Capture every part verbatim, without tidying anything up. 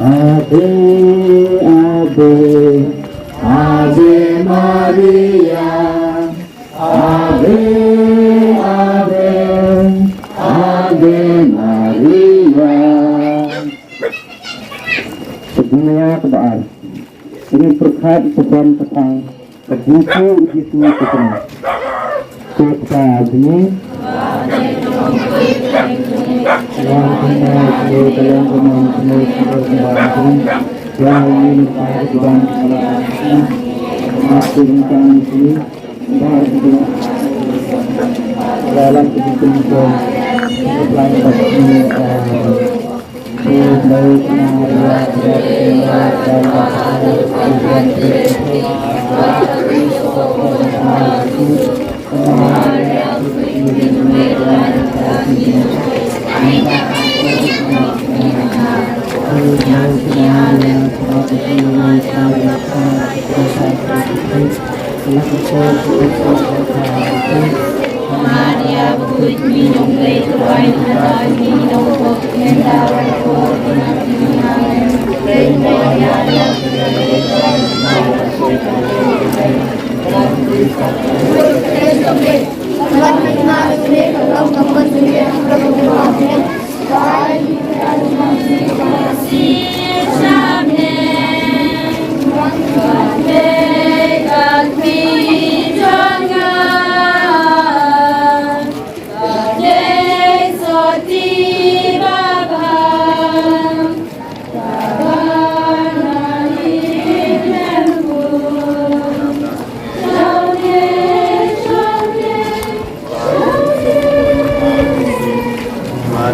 Ave, Ave, Ave Maria. Ave, Ave, Ave Maria. Ka jingngeit kaba ar. Ngi pyrkhat ka bam ka tang ka jingkyrkhu u Jisu ka jingngeit. Ka jingngeit.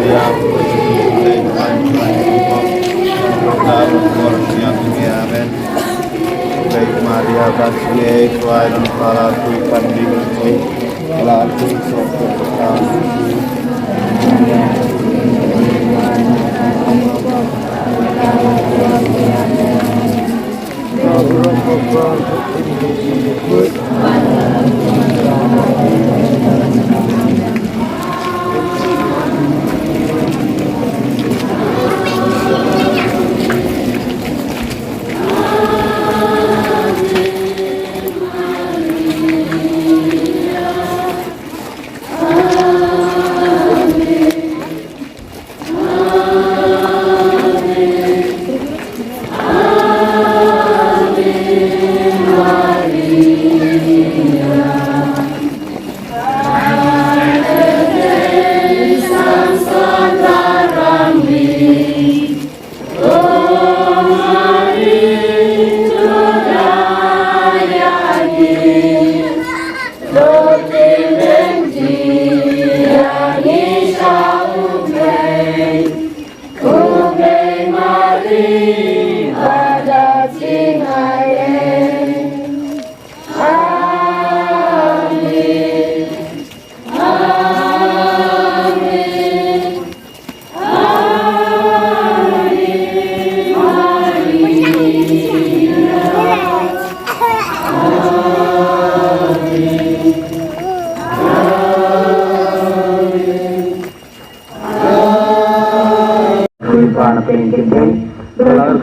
Maria, Maria, Khrih ba na pdeng khyndiat, ba la kyrkhu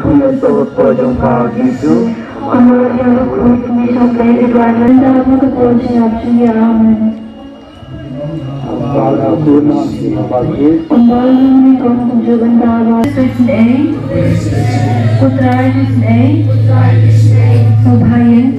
ïa u Soh jong pha Jisu. Amen. Ko Trai, ko Trai, ko Trai.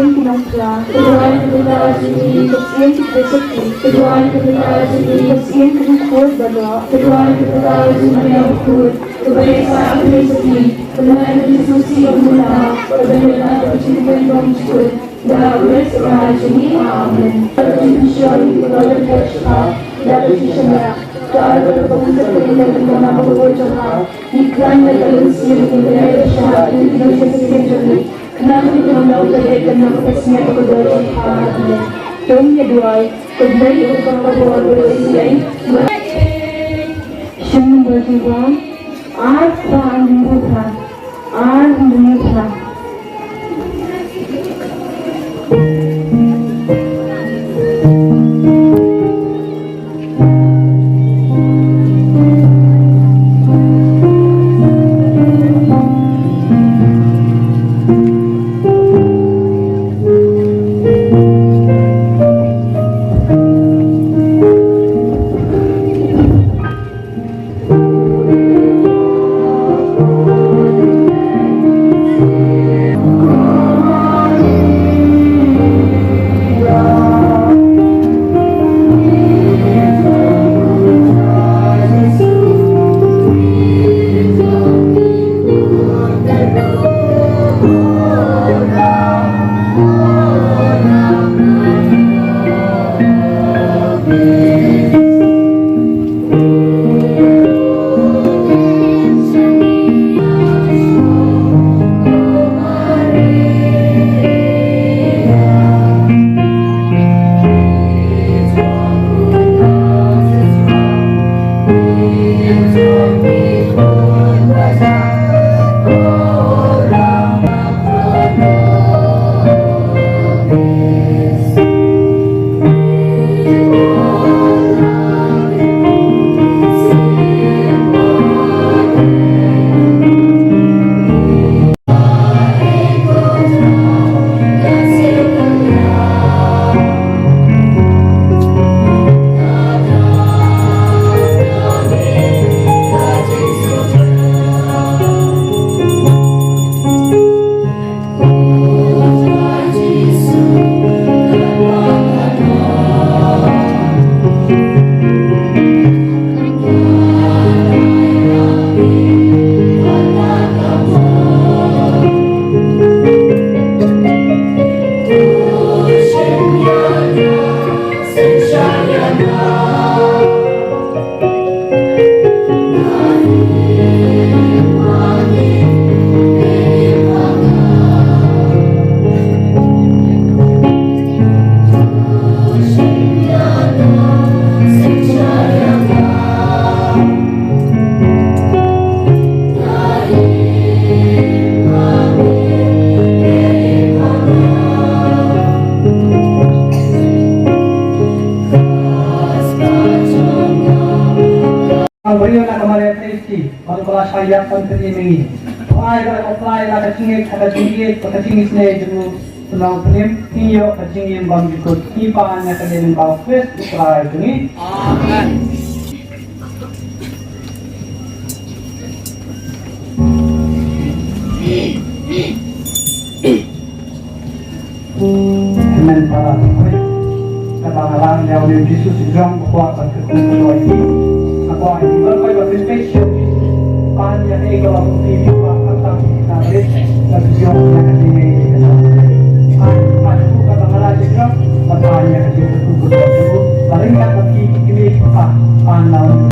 sien ki nongphla. Ka duwai ka bynta jong ngi, ka sien ki bishop, ka duwai ka bynta jong ngi, ka sien ki dkhot baroh, ka duwai ka bynta jong ngi, ka khun, kaba ïaisah ha pyrthei. Ka duwai ka Jisu Khrist, ka bynta, ka bynta ka jingkmen bymjukut. Da u Trai jong ngi. Amen. Ka jingpynshoi ïa ki briew sha, da ka jingshaniah. Ka ar ka bym sa ka ïing ka nam ka bor jong ka. Ngi khlaiñ na ka lynti jong ka ïing ka nam ka bor jong ka. Khnang ba kin long ka ïing ka nam ka sniang ka dor jong ka. Amen. To ngin ïa duwai. Ka Blei u kyrkhu ka bor ba ïa. Shim nombor jingduwai. Ar phra hynriew phra. Ar hynriew phra. Ang bariu na ka Maria Theisotti, bad u Blai Kynrad un pyni ïa ngi. Ai ba la ka Blai la ka jingïeit, ka jingïeit, ka jingisynei jong u Syndon Pynim, ngi ïoh ka jingim bymjukut, ngi pan ïa ka liang ba u Khrist u Trai jong ngi. Amen. Amen, para. Kata ngarang Ïa u Jisu shisha u kwah ban kyrkhu ïa phi. Nga kwah ïa phi ban peit ba phin peit ïa u Jisu. Pan ïa kaei kaba phi phi kwah khamtam phi na rit. Ba phi ïoh ïa ka jingai ïa ka jingim. Pan pan ïa u kaba nga la shisha. Ba pan ïa ka jingkyrkhu kyrkhu. Ba ring ïa ka phi ki kmie ki kpa. Pan na u.